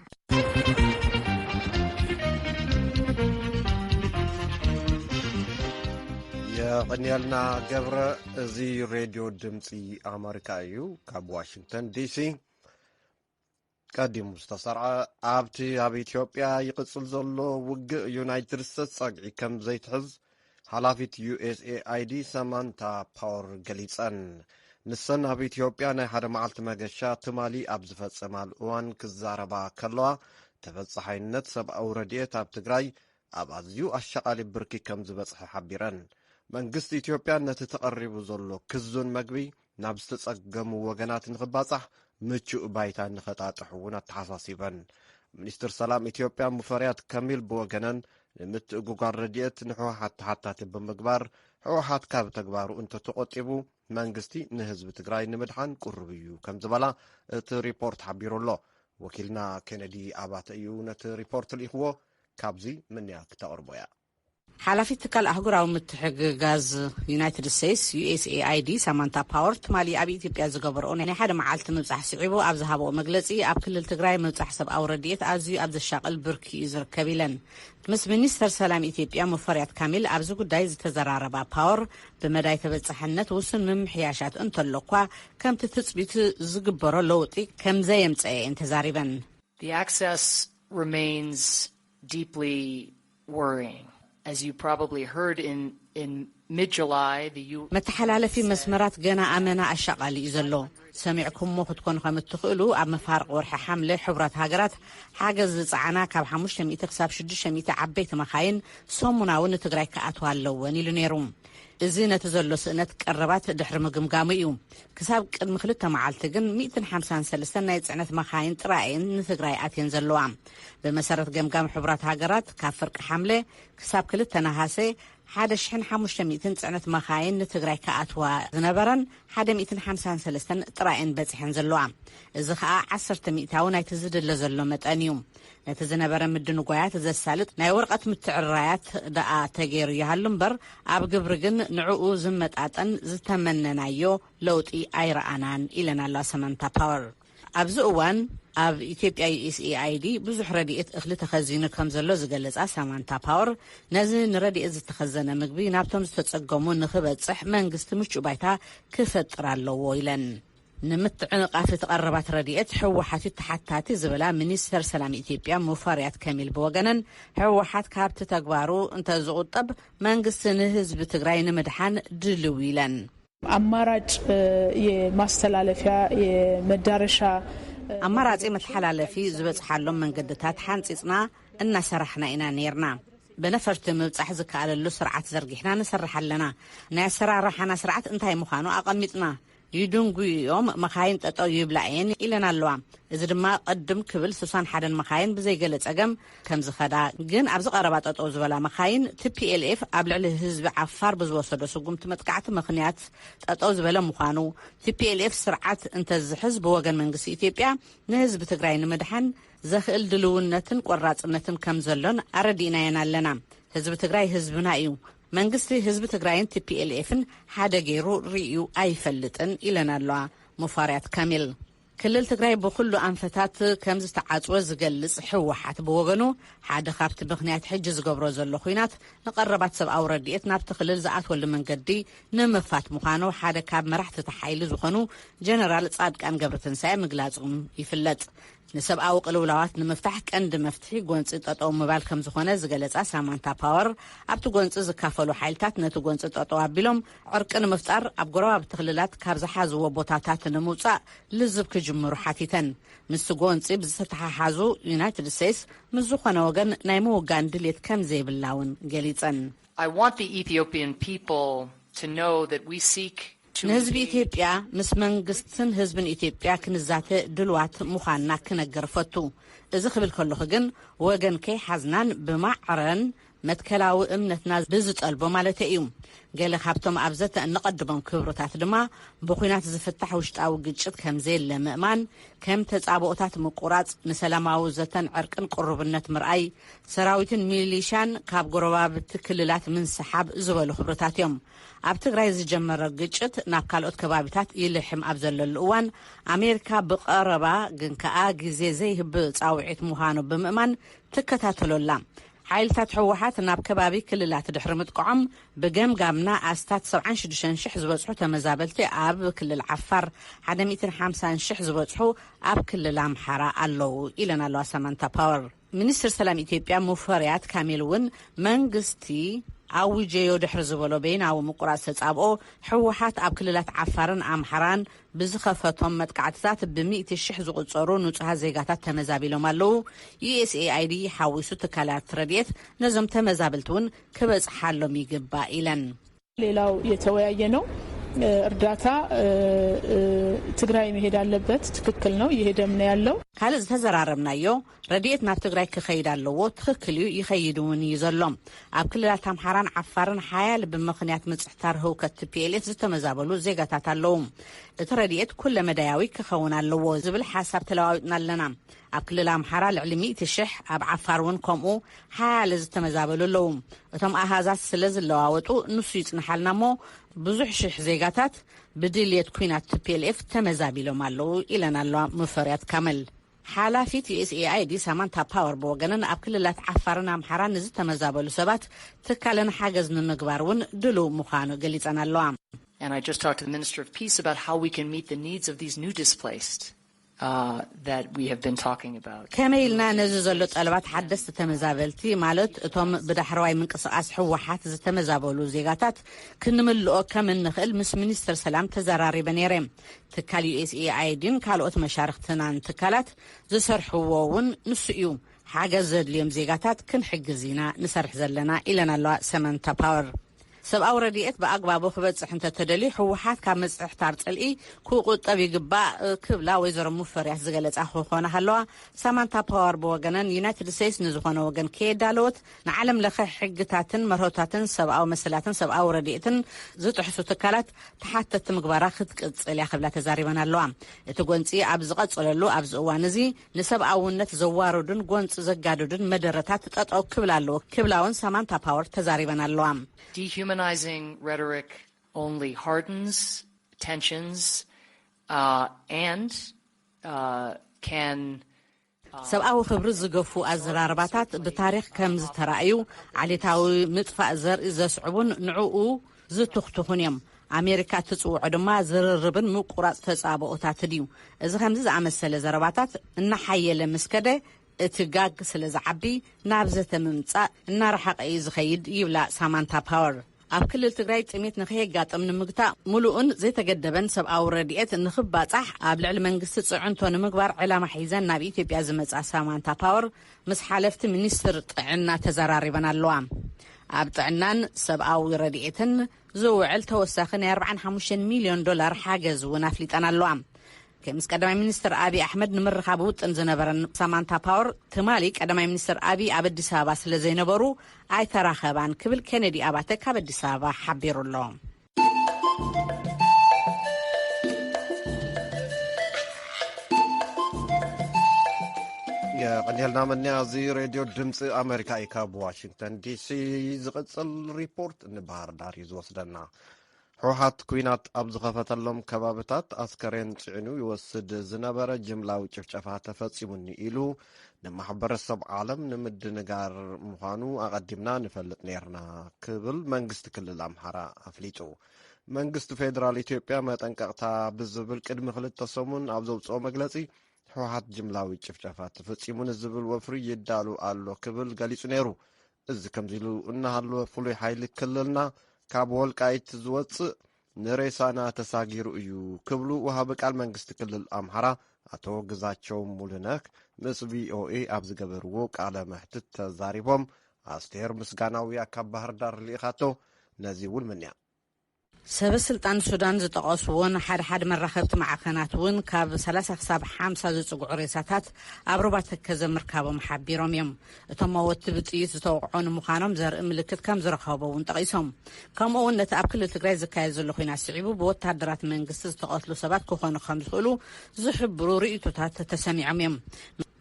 የቐንየልና ገብረ። እዚ ሬድዮ ድምፂ ኣመሪካ እዩ። ካብ ዋሽንግተን ዲሲ ቀዲሙ ዝተሰርዐ፣ ኣብቲ ኣብ ኢትዮጵያ ይቕጽል ዘሎ ውግእ ዩናይትድ ስቴትስ ጸግዒ ከም ዘይትሕዝ ሓላፊት ዩ ኤስ ኤ ኣይ ዲ ሰማንታ ፓወር ገሊጸን። ንሰን ኣብ ኢትዮጵያ ናይ ሓደ መዓልቲ መገሻ ትማሊ ኣብ ዝፈጸማሉ እዋን ክዛረባ ከለዋ፣ ተበጻሓይነት ሰብኣዊ ረድኤት ኣብ ትግራይ ኣብ ኣዝዩ ኣሻቓሊ ብርኪ ከም ዝበጽሐ ሓቢረን። መንግስቲ ኢትዮጵያ ነቲ ተቐሪቡ ዘሎ ክዙን መግቢ ናብ ዝተጸገሙ ወገናት ንኽባጻሕ ምቹእ ባይታ ንኸጣጥሕ እውን ኣተሓሳሲበን። ሚኒስትር ሰላም ኢትዮጵያ ሙፈሪያት ካሚል ብወገነን፣ ንምትእጉጓል ረድኤት ንህወሓት ተሓታቲ ብምግባር፣ ህወሓት ካብ ተግባሩ እንተተቖጢቡ መንግስቲ ንህዝቢ ትግራይ ንምድሓን ቅሩብ እዩ ከም ዝበላ እቲ ሪፖርት ሓቢሩ ኣሎ። ወኪልና ኬነዲ ኣባተ እዩ ነቲ ሪፖርት ልኢኽዎ። ካብዚ ምንያ ክተቕርቦ እያ። ሓላፊት ትካል ኣህጉራዊ ምትሕግጋዝ ዩናይትድ ስቴትስ፣ ዩ ኤስ ኤ ኣይ ዲ፣ ሳማንታ ፓወር ትማሊ ኣብ ኢትዮጵያ ዝገበርኦ ናይ ሓደ መዓልቲ ምብጻሕ ስዒቡ ኣብ ዝሃብኦ መግለጺ፣ ኣብ ክልል ትግራይ ምብጻሕ ሰብኣዊ ረድኤት ኣዝዩ ኣብ ዘሻቕል ብርኪ እዩ ዝርከብ ኢለን። ምስ ሚኒስተር ሰላም ኢትዮጵያ ሙፈሪያት ካሚል ኣብዚ ጉዳይ ዝተዘራረባ ፓወር፣ ብመዳይ ተበጻሕነት ውሱን ምምሕያሻት እንተሎ እኳ፣ ከምቲ ትጽቢት ዝግበሮ ለውጢ ከም ዘየምጸአ እየን ተዛሪበን። The access remains deeply worrying. As you probably heard in, in mid-July, the U- መተሓላለፊ መስመራት ገና ኣመና ኣሻቓሊ እዩ ዘሎ። ሰሚዕኩሞ ክትኮኑ ከም እትኽእሉ፣ ኣብ መፋርቕ ወርሒ ሓምለ ሕቡራት ሃገራት ሓገዝ ዝጸዓና ካብ ሓሙሽተ ሚእቲ ክሳብ ሽዱሽተ ሚእቲ ዓበይቲ መኻይን ሰሙናዊ ንትግራይ ክኣትዋ ኣለወን ኢሉ ነይሩ። እዚ ነቲ ዘሎ ስእነት ቀረባት ድሕሪ ምግምጋሙ እዩ። ክሳብ ቅድሚ ክልተ መዓልቲ ግን ሚእትን ሓምሳን ሰለስተን ናይ ጽዕነት መኻይን ጥራይ እየን ንትግራይ ኣትየን ዘለዋ። ብመሰረት ገምጋም ሕቡራት ሃገራት፣ ካብ ፍርቂ ሓምለ ክሳብ ክልተ ነሃሰ ሓደ ሽሕን ሓሙሽተ ሚእትን ጽዕነት መኻይን ንትግራይ ክኣትዋ ዝነበረን ሓደ ሚእትን ሓምሳን ሰለስተን ጥራይ እየን በጺሐን ዘለዋ። እዚ ኸኣ ዓሰርተ ሚእታዊ ናይቲ ዝድለ ዘሎ መጠን እዩ። ነቲ ዝነበረ ምድንጓያት ዘሳልጥ ናይ ወረቐት ምትዕርራያት ደኣ ተገይሩ ይሃሉ እምበር፣ ኣብ ግብሪ ግን ንዕኡ ዝመጣጠን ዝተመነናዮ ለውጢ ኣይረኣናን ኢለን ኣለዋ ሰማንታ ፓወር። ኣብዚ እዋን ኣብ ኢትዮጵያ ዩ ኤስ ኤ ኣይ ዲ ብዙሕ ረድኤት እኽሊ ተኸዚኑ ከም ዘሎ ዝገለጻ ሳማንታ ፓወር፣ ነዚ ንረድኤት ዝተኸዘነ ምግቢ ናብቶም ዝተጸገሙ ንኽበጽሕ መንግስቲ ምቹእ ባይታ ክፈጥር ኣለዎ ኢለን። ንምትዕንቓፍ እቲ ቀረባት ረድኤት ህወሓት እዩ ተሓታቲ ዝበላ ሚኒስተር ሰላም ኢትዮጵያ ሙፈሪያት ከሚል ብወገነን፣ ህወሓት ካብቲ ተግባሩ እንተዝቑጠብ መንግስቲ ንህዝቢ ትግራይ ንምድሓን ድልው ኢለን። አማራጭ የማስተላለፊያ የመዳረሻ ኣማራጺ መተሓላለፊ ዝበጽሓሎም መንገድታት ሓንጺጽና እናሰራሕና ኢና ነይርና። ብነፈርቲ ምብጻሕ ዝከኣለሉ ስርዓት ዘርጊሕና ንሰርሕ ኣለና። ናይ ኣሰራርሓና ስርዓት እንታይ ምዃኑ ኣቐሚጥና። ይድንጉ እዮም፣ መኻይን ጠጠው ይብላ እየን ኢለን ኣለዋ። እዚ ድማ ቅድም ክብል ስሳን ሓደን መኻይን ብዘይገለ ጸገም ከም ዝኸዳ፣ ግን ኣብዚ ቀረባ ጠጠው ዝበላ መኻይን ቲ ፒ ኤል ኤፍ ኣብ ልዕሊ ህዝቢ ዓፋር ብዝወሰዶ ስጉምቲ መጥቃዕቲ ምኽንያት ጠጠው ዝበለ ምዃኑ፣ ቲ ፒ ኤል ኤፍ ስርዓት እንተዝሕዝ ብወገን መንግስቲ ኢትዮጵያ ንህዝቢ ትግራይ ንምድሓን ዘኽእል ድልውነትን ቆራጽነትን ከም ዘሎን ኣረዲእናየን ኣለና። ህዝቢ ትግራይ ህዝብና እዩ። መንግስቲ ህዝቢ ትግራይን ቲ ፒ ኤል ኤፍን ሓደ ገይሩ ርእዩ ኣይፈልጥን ኢለን ኣለዋ ሙፈሪያት ካሚል። ክልል ትግራይ ብኹሉ ኣንፈታት ከም ዝተዓጽወ ዝገልጽ ህወሓት ብወገኑ፣ ሓደ ካብቲ ምኽንያት ሕጂ ዝገብሮ ዘሎ ኹናት ንቐረባት ሰብኣዊ ረድኤት ናብቲ ክልል ዝኣትወሉ መንገዲ ንምኽፋት ምዃኑ ሓደ ካብ መራሕቲ እቲ ሓይሊ ዝኾኑ ጀነራል ጻድቃን ገብረትንሳኤ ምግላጾም ይፍለጥ። ንሰብኣዊ ቅልውላዋት ንምፍታሕ ቀንዲ መፍትሒ ጎንጺ ጠጠው ምባል ከም ዝኾነ ዝገለጻ ሳማንታ ፓወር፣ ኣብቲ ጎንጺ ዝካፈሉ ሓይልታት ነቲ ጎንጺ ጠጠው ኣቢሎም ዕርቂ ንምፍጣር ኣብ ጎረባብቲ ክልላት ካብ ዝሓዝዎ ቦታታት ንምውጻእ ልዝብ ክጅምሩ ሓቲተን። ምስቲ ጎንጺ ብዝተተሓሓዙ ዩናይትድ ስቴትስ ምስ ዝኾነ ወገን ናይ ምውጋን ድሌት ከም ዘይብላ እውን ገሊጸን። I want the Ethiopian people to know that we seek to ንህዝቢ engage ኢትዮጵያ ምስ መንግስትን ህዝብን ኢትዮጵያ ክንዛተ ድልዋት ምዃንና ክነገር ፈቱ። እዚ ክብል ከለኹ ግን ወገን ከይሓዝናን ብማዕረን መትከላዊ እምነትና ብዝጠልቦ ማለተይ እዩ። ገለ ካብቶም ኣብ ዘተ እንቐድሞም ክብርታት ድማ ብኹናት ዝፍታሕ ውሽጣዊ ግጭት ከም ዘየለ ምእማን፣ ከም ተጻብኦታት ምቁራጽ፣ ንሰላማዊ ዘተን ዕርቅን ቅሩብነት ምርኣይ፣ ሰራዊትን ሚሊሻን ካብ ጎረባብቲ ክልላት ምንስሓብ ዝበሉ ክብርታት እዮም። ኣብ ትግራይ ዝጀመረ ግጭት ናብ ካልኦት ከባቢታት ይልሕም ኣብ ዘለሉ እዋን፣ ኣሜሪካ ብቐረባ ግን ከኣ ግዜ ዘይህብ ጻውዒት ምዃኑ ብምእማን ትከታተሎ ኣላ። ሓይልታት ህወሓት ናብ ከባቢ ክልላት ድሕሪ ምጥቅዖም፣ ብገምጋምና ኣስታት ሰብዓን ሽዱሽተን ሽሕ ዝበጽሑ ተመዛበልቲ ኣብ ክልል ዓፋር፣ ሓደ ሚእትን ሓምሳን ሽሕ ዝበጽሑ ኣብ ክልል ኣምሓራ ኣለዉ ኢለን ኣለዋ ሳማንታ ፓወር። ሚኒስትር ሰላም ኢትዮጵያ ሙፈሪያት ካሚል እውን መንግስቲ ኣውጀዮ ድሕሪ ዝበሎ በይናዊ ምቁራጽ ተጻብኦ፣ ህወሓት ኣብ ክልላት ዓፋርን ኣምሓራን ብዝኸፈቶም መጥቃዕትታት ብሚእቲ ሽሕ ዝቑጸሩ ንጹሃት ዜጋታት ተመዛቢሎም ኣለዉ። ዩ ኤስ ኤ ኣይ ዲ ሓዊሱ ትካላት ረድኤት ነዞም ተመዛበልቲ እውን ክበጽሓሎም ይግባእ ኢለን። ሌላው የተወያየ ነው። እርዳታ ትግራይ መሄድ አለበት። ትክክል ነው። እየሄደም ነው ያለው። ካልእ ዝተዘራረብናዮ፣ ረድኤት ናብ ትግራይ ክኸይድ ኣለዎ። ትኽክል እዩ፣ ይኸይድ እውን እዩ ዘሎ። ኣብ ክልላት ኣምሓራን ዓፋርን ሓያል ብምኽንያት ምጽሕታር ህውከት ቲ ፒ ኤል ኤፍ ዝተመዛበሉ ዜጋታት ኣለዉ። እቲ ረድኤት ኩለ መዳያዊ ክኸውን ኣለዎ ዝብል ሓሳብ ተለዋዊጥና ኣለና። ኣብ ክልል ኣምሓራ ልዕሊ ሚእቲ ሽሕ፣ ኣብ ዓፋር እውን ከምኡ ሓያለ ዝተመዛበሉ ኣለዉ። እቶም ኣሃዛት ስለ ዝለዋወጡ ንሱ ይጽንሓልና እሞ፣ ብዙሕ ሽሕ ዜጋታት ብድልየት ኲናት ቲ ፒ ኤል ኤፍ ተመዛቢሎም ኣለዉ ኢለን ኣለዋ ሙፈሪያት ካመል። ሓላፊት ዩ ኤስ ኤ ኣይ ዲ ሳማንታ ፓወር ብወገነን፣ ኣብ ክልላት ዓፋርን ኣምሓራን ንዝተመዛበሉ ሰባት ትካለን ሓገዝ ንምግባር እውን ድሉው ምዃኑ ገሊጸን ኣለዋ። And I just talked to the Minister of Peace about how we can meet the needs of these new displaced uh, that we have been talking about. ከመይ ኢልና ነዚ ዘሎ ጠለባት ሓደስቲ ተመዛበልቲ፣ ማለት እቶም ብዳሕረዋይ ምንቅስቓስ ህወሓት ዝተመዛበሉ ዜጋታት፣ ክንምልኦ ከም እንኽእል ምስ ሚኒስትር ሰላም ተዘራሪበ ነይረ። ትካል ዩ ኤስ ኤ ኣይ ዲን ካልኦት መሻርክትናን ትካላት ዝሰርሕዎ እውን ንሱ እዩ። ሓገዝ ዘድልዮም ዜጋታት ክንሕግዝ ኢና ንሰርሕ ዘለና ኢለን ኣለዋ ሰመንታ ፓወር። ሰብኣዊ ረድኤት ብኣግባቡ ክበጽሕ እንተተደልዩ፣ ህወሓት ካብ ምጽሕታር ጽልኢ ክቑጠብ ይግባእ ክብላ ወይዘሮ ሙፈሪያት ዝገለጻ ክኾና ከለዋ፣ ሳማንታ ፓወር ብወገነን፣ ዩናይትድ ስቴትስ ንዝኾነ ወገን ከየዳለወት ንዓለም ለኸ ሕግታትን መርሆታትን ሰብኣዊ መሰላትን ሰብኣዊ ረድኤትን ዝጥሕሱ ትካላት ተሓተቲ ምግባራ ክትቅጽል እያ ክብላ ተዛሪበን ኣለዋ። እቲ ጎንጺ ኣብ ዝቐጸለሉ ኣብዚ እዋን እዚ፣ ንሰብኣውነት ዘዋርዱን ጎንጺ ዘጋድዱን መደረታት ጠጠው ክብል ኣለዎ ክብላ እውን ሳማንታ ፓወር ተዛሪበን ኣለዋ። Dehumanizing rhetoric only hardens tensions uh, and uh, can ሰብኣዊ ክብሪ ዝገፉ ኣዘራርባታት ብታሪኽ ከም ዝተራእዩ፣ ዓሌታዊ ምጥፋእ ዘርኢ ዘስዕቡን ንዕኡ ዝትኽትኹን እዮም። ኣሜሪካ እትጽውዖ ድማ ዝርርብን ምቁራጽ ተጻብኦታትን እዩ። እዚ ከምዚ ዝኣመሰለ ዘረባታት እናሓየለ ምስ ከደ፣ እቲ ጋግ ስለ ዝዓቢ፣ ናብ ዘተ ምምጻእ እናረሓቐ እዩ ዝኸይድ፣ ይብላ ሳማንታ ፓወር። ኣብ ክልል ትግራይ ጥሜት ንኸየጋጥም ንምግታእ፣ ምሉእን ዘይተገደበን ሰብኣዊ ረድኤት ንኽባጻሕ ኣብ ልዕሊ መንግስቲ ጽዕንቶ ንምግባር ዕላማ ሒዘን ናብ ኢትዮጵያ ዝመጻ ሳማንታ ፓወር፣ ምስ ሓለፍቲ ሚኒስትር ጥዕና ተዘራሪበን ኣለዋ። ኣብ ጥዕናን ሰብኣዊ ረድኤትን ዝውዕል ተወሳኺ ናይ ኣርባዓን ሓሙሽተን ሚልዮን ዶላር ሓገዝ እውን ኣፍሊጠን ኣለዋ። ምስ ቀዳማይ ሚኒስትር ኣብይ ኣሕመድ ንምርኻብ ውጥን ዝነበረን ሳማንታ ፓወር፣ ትማሊ ቀዳማይ ሚኒስትር ኣብይ ኣብ ኣዲስ ኣበባ ስለ ዘይነበሩ ኣይተራኸባን ክብል ኬኔዲ ኣባተ ካብ ኣዲስ ኣበባ ሓቢሩ ኣሎ። የቐንየልና መኒያ። እዚ ሬድዮ ድምፂ ኣሜሪካ እዩ። ካብ ዋሽንግተን ዲሲ ዝቕፅል ሪፖርት ንባህር ዳር እዩ ዝወስደና። ህወሓት ኲናት ኣብ ዝኸፈተሎም ከባብታት ኣስከሬን ጽዒኑ ይወስድ ዝነበረ ጅምላዊ ጭፍጨፋ ተፈጺሙኒ ኢሉ ንማሕበረሰብ ዓለም ንምድንጋር ምዃኑ ኣቐዲምና ንፈልጥ ነይርና ክብል መንግስቲ ክልል ኣምሓራ ኣፍሊጡ። መንግስቲ ፌደራል ኢትዮጵያ መጠንቀቕታ ብዝብል ቅድሚ ክልተ ሰሙን ኣብ ዘውፅኦ መግለጺ፣ ህወሓት ጅምላዊ ጭፍጨፋ ተፈጺሙኒ ዝብል ወፍሪ ይዳሉ ኣሎ ክብል ገሊጹ ነይሩ። እዚ ከምዚ ኢሉ እናሃለወ፣ ፍሉይ ሓይሊ ክልልና ካብ ወልቃይት ዝወጽእ ንሬሳና ተሳጊሩ እዩ ክብሉ ወሃቢ ቃል መንግስቲ ክልል ኣምሓራ ኣቶ ግዛቸው ሙሉነህ ምስ ቪኦኤ ኣብ ዝገበርዎ ቃለ መሕትት ተዛሪቦም። ኣስቴር ምስጋናውያ ካብ ባህር ዳር ልኢኻቶ። ነዚ እውን ምንያ። ሰበ ስልጣን ሱዳን ዝጠቐስዎን ሓደ ሓደ መራኸብቲ ማዕኸናት እውን ካብ ሰላሳ ክሳብ ሓምሳ ዝጽግዑ ሬሳታት ኣብ ሩባ ተከዘ ምርካቦም ሓቢሮም እዮም። እቶም መወቲ ብጥይት ዝተወቕዑ ንምዃኖም ዘርኢ ምልክት ከም ዝረኸቡ እውን ጠቒሶም። ከምኡ እውን ነቲ ኣብ ክልል ትግራይ ዝካየድ ዘሎ ኲናት ስዒቡ ብወታደራት መንግስቲ ዝተቐትሉ ሰባት ክኾኑ ከም ዝኽእሉ ዝሕብሩ ርእይቶታት ተሰሚዖም እዮም።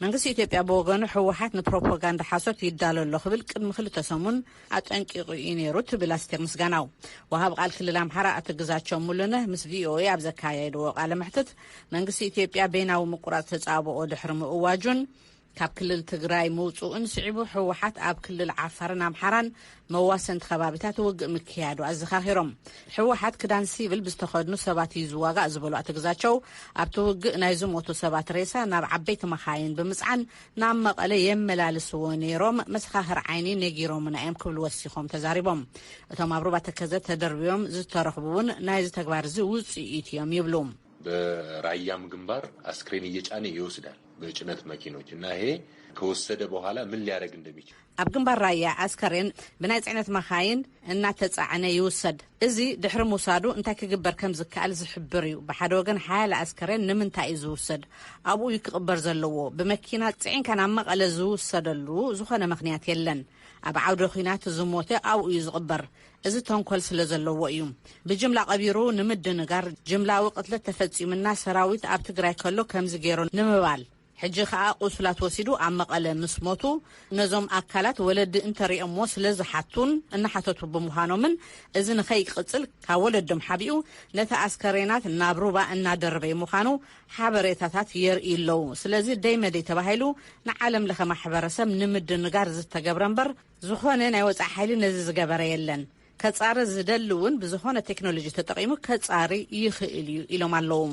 መንግስቲ ኢትዮጵያ ብወገኑ ህወሓት ንፕሮፓጋንዳ ሓሶት ይዳሎ ኣሎ ክብል ቅድሚ ክልተ ሰሙን ኣጠንቂቑ እዩ ነይሩ ትብል ኣስቴር ምስጋናው። ወሃብ ቃል ክልል ኣምሓራ ኣቶ ግዛቸው ሙሉነህ ምስ ቪኦኤ ኣብ ዘካየድዎ ቃለ መሕትት፣ መንግስቲ ኢትዮጵያ በይናዊ ምቁራጽ ተጻብኦ ድሕሪ ምእዋጁን ካብ ክልል ትግራይ ምውጽኡን ስዒቡ ህወሓት ኣብ ክልል ዓፋርን ኣምሓራን መዋሰንቲ ከባቢታት ውግእ ምክያዱ ኣዘኻኺሮም። ህወሓት ክዳን ሲቪል ብዝተኸድኑ ሰባት እዩ ዝዋጋእ ዝበሉ ኣቶ ግዛቸው፣ ኣብቲ ውግእ ናይ ዝሞቱ ሰባት ሬሳ ናብ ዓበይቲ መኻይን ብምጽዓን ናብ መቐለ የመላልስዎ ነይሮም፣ መሰኻኽር ዓይኒ ነጊሮምና እዮም ክብሉ ወሲኾም ተዛሪቦም። እቶም ኣብ ሩባ ተከዘ ተደርብዮም ዝተረኽቡ እውን ናይዚ ተግባር እዚ ውጽኢት እዮም ይብሉ። በራያም ግንባር አስክሬን እየጫነ ይወስዳል በጭነት መኪኖች እና ይሄ ከወሰደ በኋላ ምን ሊያደርግ እንደሚችል። ኣብ ግንባር ራያ ኣስከሬን ብናይ ጽዕነት መኻይን እናተጻዕነ ይውሰድ። እዚ ድሕሪ ምውሳዱ እንታይ ክግበር ከም ዝከኣል ዝሕብር እዩ። ብሓደ ወገን ሓያለ ኣስከሬን ንምንታይ እዩ ዝውሰድ? ኣብኡ እዩ ክቕበር ዘለዎ። ብመኪና ጽዒንካ ናብ መቐለ ዝውሰደሉ ዝኾነ ምኽንያት የለን። ኣብ ዓውደ ኲናት ዝሞተ ኣብኡ እዩ ዝቕበር። እዚ ተንኮል ስለ ዘለዎ እዩ። ብጅምላ ቀቢሩ ንምድንጋር ጅምላዊ ቅትለት ተፈጺሙና ሰራዊት ኣብ ትግራይ ከሎ ከምዚ ገይሩ ንምባል። ሕጂ ከኣ ቁሱላት ወሲዱ ኣብ መቐለ ምስ ሞቱ ነዞም ኣካላት ወለዲ እንተሪኦሞ ስለ ዝሓቱን እናሓተቱ ብምዃኖምን እዚ ንኸይቅጽል ካብ ወለዶም ሓቢኡ ነቲ ኣስከሬናት ናብ ሩባ እናደረበ ምዃኑ ሓበሬታታት የርእዩ ኣለዉ። ስለዚ ደይ መደይ ተባሂሉ ንዓለም ለኸ ማሕበረሰብ ንምድንጋር ዝተገብረ እምበር ዝኾነ ናይ ወጻኢ ሓይሊ ነዚ ዝገበረ የለን። ከጻሪ ዝደሊ እውን ብዝኾነ ቴክኖሎጂ ተጠቒሙ ከጻሪ ይኽእል እዩ ኢሎም ኣለዉ።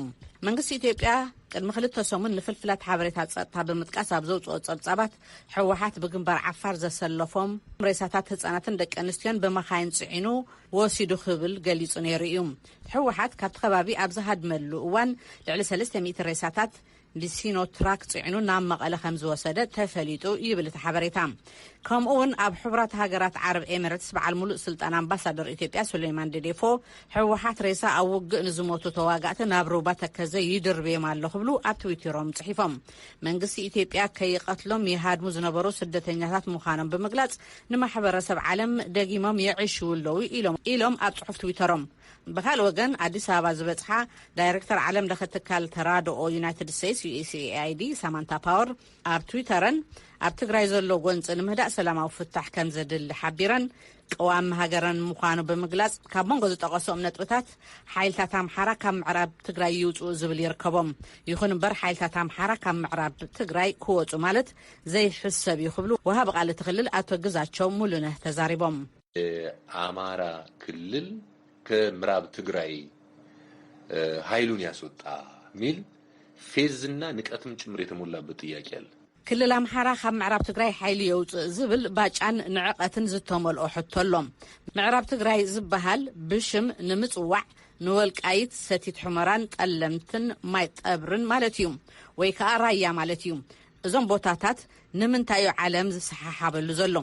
መንግስቲ ኢትዮጵያ ቅድሚ ክልተ ሰሙን ንፍልፍላት ሓበሬታ ጸጥታ ብምጥቃስ ኣብ ዘውጽኦ ጸብጻባት ህወሓት ብግንባር ዓፋር ዘሰለፎም ሬሳታት ህጻናትን ደቂ ኣንስትዮን ብመኻይን ጽዒኑ ወሲዱ ክብል ገሊጹ ነይሩ እዩ። ህወሓት ካብቲ ከባቢ ኣብ ዝሃድመሉ እዋን ልዕሊ ሰለስተ ሚእቲ ሬሳታት ብሲኖ ትራክ ጽዒኑ ናብ መቐለ ከም ዝወሰደ ተፈሊጡ ይብል እቲ ሓበሬታ። ከምኡ እውን ኣብ ሕቡራት ሃገራት ዓረብ ኤሚሬትስ በዓል ሙሉእ ስልጣን ኣምባሳደር ኢትዮጵያ ሱሌይማን ደዴፎ ህወሓት ሬሳ ኣብ ውግእ ንዝሞቱ ተዋጋእቲ ናብ ሩባ ተከዘ ይድርብዮም ኣሎ ክብሉ ኣብ ትዊተሮም ጽሒፎም። መንግስቲ ኢትዮጵያ ከይቐትሎም ይሃድሙ ዝነበሩ ስደተኛታት ምዃኖም ብምግላጽ ንማሕበረሰብ ዓለም ደጊሞም የዕሽዉ ኣለዉ ኢሎም ኢሎም ኣብ ጽሑፍ ትዊተሮም። ብካልእ ወገን ኣዲስ ኣበባ ዝበጽሓ ዳይሬክተር ዓለም ለኸ ትካል ተራድኦ ዩናይትድ ስቴትስ ዩኤስኤኣይዲ ሳማንታ ፓወር ኣብ ትዊተረን፣ ኣብ ትግራይ ዘሎ ጎንፂ ንምህዳእ ሰላማዊ ፍታሕ ከም ዘድሊ ሓቢረን፣ ቅዋም ሃገረን ምዃኑ ብምግላፅ፣ ካብ መንጎ ዝጠቐሶም ነጥብታት ሓይልታት ኣምሓራ ካብ ምዕራብ ትግራይ ይውፅኡ ዝብል ይርከቦም። ይኹን እምበር ሓይልታት ኣምሓራ ካብ ምዕራብ ትግራይ ክወፁ ማለት ዘይሕሰብ እዩ ክብሉ ወሃቢ ቃል እቲ ክልል ኣቶ ግዛቸው ሙሉነህ ተዛሪቦም። የአማራ ክልል ከምዕራብ ትግራይ ኃይሉን ያስወጣ የሚል ፌዝና ንቀትም ጭምር የተሞላበት ጥያቄ አለ። ክልል ኣምሓራ ካብ ምዕራብ ትግራይ ሓይሊ የውፅእ ዝብል ባጫን ንዕቐትን ዝተመልኦ ሕቶ ኣሎ። ምዕራብ ትግራይ ዝበሃል ብሽም ንምፅዋዕ ንወልቃይት፣ ሰቲት ሑመራን ጠለምትን ማይ ጠብርን ማለት እዩ፣ ወይ ከዓ ራያ ማለት እዩ። እዞም ቦታታት ንምንታይ እዩ ዓለም ዝሰሓሓበሉ ዘሎ?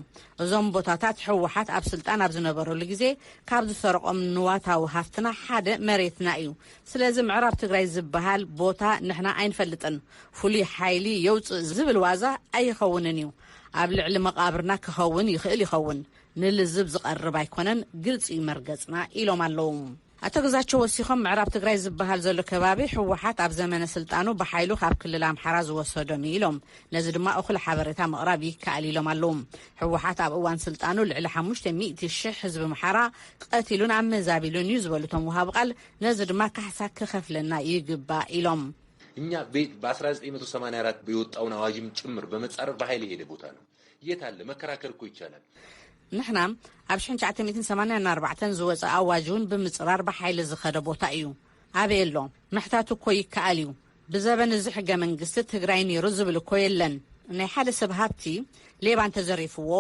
እዞም ቦታታት ህወሓት ኣብ ስልጣን ኣብ ዝነበረሉ ግዜ ካብ ዝሰረቆም ንዋታዊ ሃፍትና ሓደ መሬትና እዩ። ስለዚ ምዕራብ ትግራይ ዝበሃል ቦታ ንሕና ኣይንፈልጥን። ፍሉይ ሓይሊ የውፅእ ዝብል ዋዛ ኣይኸውንን እዩ። ኣብ ልዕሊ መቓብርና ክኸውን ይኽእል ይኸውን፣ ንልዝብ ዝቐርብ ኣይኮነን፣ ግልፂ እዩ መርገፅና ኢሎም ኣለዉ። ኣቶ ግዛቸው ወሲኾም ምዕራብ ትግራይ ዝበሃል ዘሎ ከባቢ ህወሓት ኣብ ዘመነ ስልጣኑ ብሓይሉ ካብ ክልል ኣምሓራ ዝወሰዶም እዩ ኢሎም። ነዚ ድማ እኹል ሓበሬታ ምቕራብ ይከኣል ኢሎም ኣለዉ። ህወሓት ኣብ እዋን ስልጣኑ ልዕሊ ሓሙሽተ ሚእቲ ሽሕ ህዝቢ ኣምሓራ ቀቲሉን ኣመዛቢሉን እዩ ዝበሉ እቶም ወሃቢ ቃል፣ ነዚ ድማ ካሕሳ ክኸፍለና ይግባእ ኢሎም። እኛ ቤት በ1984 የወጣውን አዋጅም ጭምር በመጻረር በኃይል የሄደ ቦታ ነው። የት አለ? መከራከር እኮ ይቻላል። ንሕና ኣብ ሽሕን ትሽዓተ ሚእትን ሰማንያን ኣርባዕተን ዝወፀ ኣዋጅ እውን ብምፅራር ብሓይሊ ዝኸደ ቦታ እዩ። ኣበይ ኣሎ? ምሕታት እኮ ይከኣል እዩ። ብዘበን እዚ ሕገ መንግስቲ ትግራይ ነይሩ ዝብል እኮ የለን። ናይ ሓደ ሰብ ሃብቲ ሌባ እንተዘሪፍዎ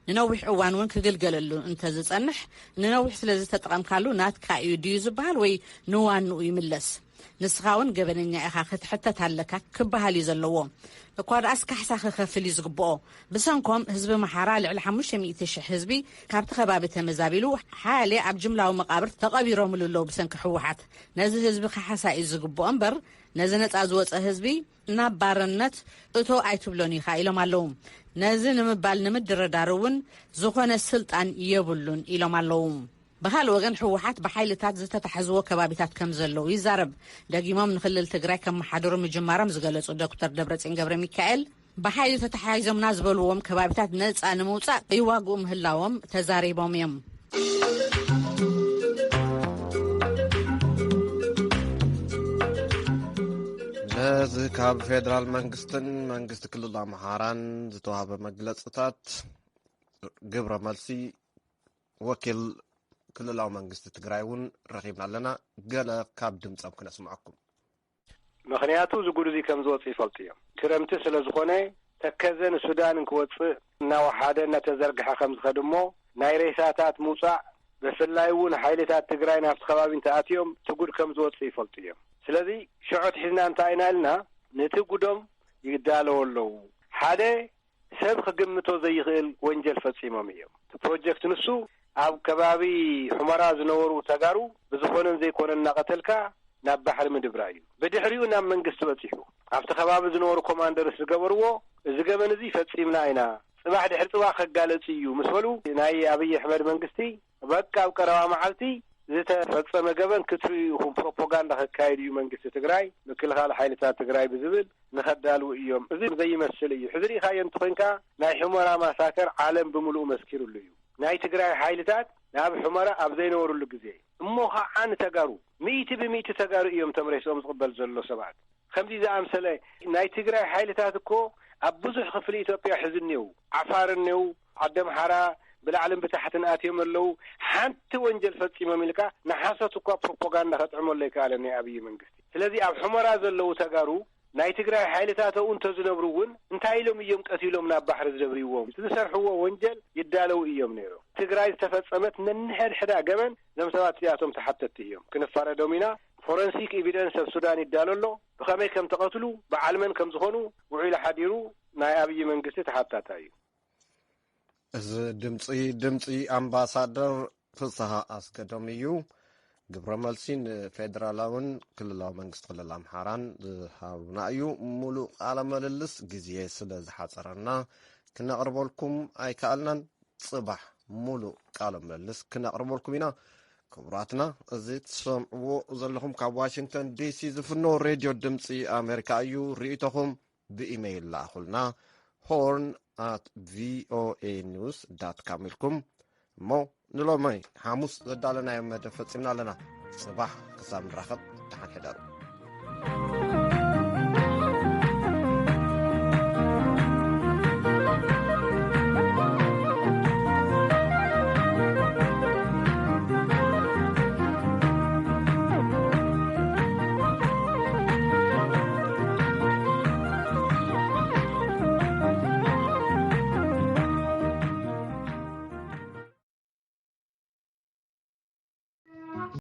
ንነዊሕ እዋን እውን ክግልገለሉ እንተዝፀንሕ፣ ንነዊሕ ስለ ዝተጠቐምካሉ ናትካ እዩ ድዩ ዝበሃል ወይ ንዋንኡ ይምለስ? ንስኻ እውን ገበነኛ ኢኻ፣ ክትሕተት ኣለካ ክበሃል እዩ ዘለዎ። እኳ ደኣስ ካሕሳ ክኸፍል እዩ ዝግብኦ። ብሰንኮም ህዝቢ ኣምሓራ ልዕሊ ሓሙሽተ ሚእቲ ሽሕ ህዝቢ ካብቲ ከባቢ ተመዛቢሉ፣ ሓያሌ ኣብ ጅምላዊ መቓብር ተቐቢሮምሉ ኣለዉ ብሰንኪ ህወሓት። ነዚ ህዝቢ ካሕሳ እዩ ዝግብኦ እምበር፣ ነዚ ነፃ ዝወፀ ህዝቢ ናብ ባርነት እቶ ኣይትብሎን ኢኻ ኢሎም ኣለዉ። ነዚ ንምባል ንምድርዳር እውን ዝኾነ ስልጣን የብሉን ኢሎም ኣለዉ። ብኻልእ ወገን ህወሓት ብሓይልታት ዝተታሕዝዎ ከባቢታት ከም ዘለዉ ይዛረብ። ደጊሞም ንክልል ትግራይ ከመሓድሩ ምጅማሮም ዝገለፁ ዶክተር ደብረፅዮን ገብረ ሚካኤል፣ ብሓይሊ ተታሓሒዞምና ዝበልዎም ከባቢታት ነፃ ንምውፃእ ይዋግኡ ምህላዎም ተዛሪቦም እዮም። ነዚ ካብ ፌደራል መንግስትን መንግስቲ ክልል ኣምሓራን ዝተዋህበ መግለፅታት ግብረ መልሲ ወኪል ክልላዊ መንግስቲ ትግራይ እውን ረኺብና ኣለና። ገለ ካብ ድምፆም ክነስምዐኩም። ምኽንያቱ እዚ ጉድ እዚ ከም ዝወፅእ ይፈልጡ እዮም። ክረምቲ ስለ ዝኾነ ተከዘ ንሱዳን እንክወፅእ እናወሓደ እናተዘርግሐ ከም ዝኸድ እሞ ናይ ሬሳታት ምውፃእ ብፍላይ እውን ሓይልታት ትግራይ ናብቲ ከባቢ እንተኣትዮም እቲ ጉድ ከም ዝወፅእ ይፈልጡ እዮም። ስለዚ ሽዑ ኣትሒዝና እንታይ ኢና ኢልና ነቲ ጉዶም ይዳለዉ ኣለዉ። ሓደ ሰብ ክግምቶ ዘይኽእል ወንጀል ፈፂሞም እዮም። እቲ ፕሮጀክት ንሱ ኣብ ከባቢ ሑመራ ዝነበሩ ተጋሩ ብዝኾነን ዘይኮነን እናቐተልካ ናብ ባሕሪ ምድብራ እዩ። ብድሕሪኡ ናብ መንግስቲ በፂሑ ኣብቲ ከባቢ ዝነበሩ ኮማንደርስ ዝገበርዎ እዚ ገበን እዚ ፈፂምና ኢና፣ ፅባሕ ድሕሪ ፅባሕ ከጋለፅ እዩ ምስ በሉ ናይ ኣብይ ኣሕመድ መንግስቲ በቃ ኣብ ቀረባ መዓልቲ ዝተፈፀመ ገበን ክትርእዩ ኢኹም፣ ፕሮፓጋንዳ ከካይድ እዩ መንግስቲ ትግራይ፣ ምክልኻል ሓይልታት ትግራይ ብዝብል ንኸዳልዉ እዮም። እዚ ዘይመስል እዩ። ሕዚ ርኢኻዮ እንተኾይንካ ናይ ሑመራ ማሳከር ዓለም ብምሉኡ መስኪሩሉ እዩ። ናይ ትግራይ ሓይልታት ናብ ሑመራ ኣብ ዘይነበሩሉ ግዜ እሞ ኸዓ ንተጋሩ ሚእቲ ብሚእቲ ተጋሩ እዮም እቶም ሬስኦም ዝቕበል ዘሎ ሰባት። ከምዚ ዝኣምሰለ ናይ ትግራይ ሓይልታት እኮ ኣብ ብዙሕ ክፍሊ ኢትዮጵያ ሕዚ እኒው ዓፋር እኒው ዓዲ ኣምሓራ ብላዕልን ብታሕትን ኣትዮም ኣለዉ። ሓንቲ ወንጀል ፈፂሞም ኢልካ ንሓሶት እኳ ፕሮፓጋንዳ ከጥዕመሉ ኣይከኣለን ናይ ኣብይ መንግስቲ። ስለዚ ኣብ ሑመራ ዘለዉ ተጋሩ ናይ ትግራይ ሓይልታት ኣብኡ እንተዝነብሩ እውን እንታይ ኢሎም እዮም ቀቲሎም ናብ ባሕሪ ዝደብርዎም? እቲ ዝሰርሕዎ ወንጀል ይዳለዉ እዮም ነይሮም። ትግራይ ዝተፈፀመት ነንሕድሕዳ ገበን እዞም ሰባት እዚኣቶም ተሓተትቲ እዮም። ክንፋረዶም ኢና። ፎረንሲክ ኤቪደንስ ኣብ ሱዳን ይዳሎ ኣሎ። ብኸመይ ከም ተቐትሉ ብዓል መን ከም ዝኾኑ ውዒሉ ሓዲሩ ናይ ኣብይ መንግስቲ ተሓታታይ እዩ። እዚ ድምፂ ድምፂ ኣምባሳደር ፍስሃ ኣስገዶም እዩ። ግብረ መልሲ ንፌደራላውን ክልላዊ መንግስቲ ክልል ኣምሓራን ዝሃቡና እዩ። ሙሉእ ቃለ ምልልስ ግዜ ስለ ዝሓፀረና ክነቕርበልኩም ኣይከኣልናን። ፅባሕ ሙሉእ ቃለ ምልልስ ክነቕርበልኩም ኢና። ክቡራትና፣ እዚ ትሰምዕዎ ዘለኹም ካብ ዋሽንግተን ዲሲ ዝፍኖ ሬድዮ ድምፂ ኣሜሪካ እዩ። ርእይቶኹም ብኢሜይል ለኣኹልና፣ ሆርን ኣት ቪኦኤ ኒውስ ዳት ካም ኢልኩም። እሞ ንሎሚ ሓሙስ ዘዳለናዮ መደብ ፈፂምና ኣለና። ፅባሕ ክሳብ ንራኸብ ደሓን ሕደሩ።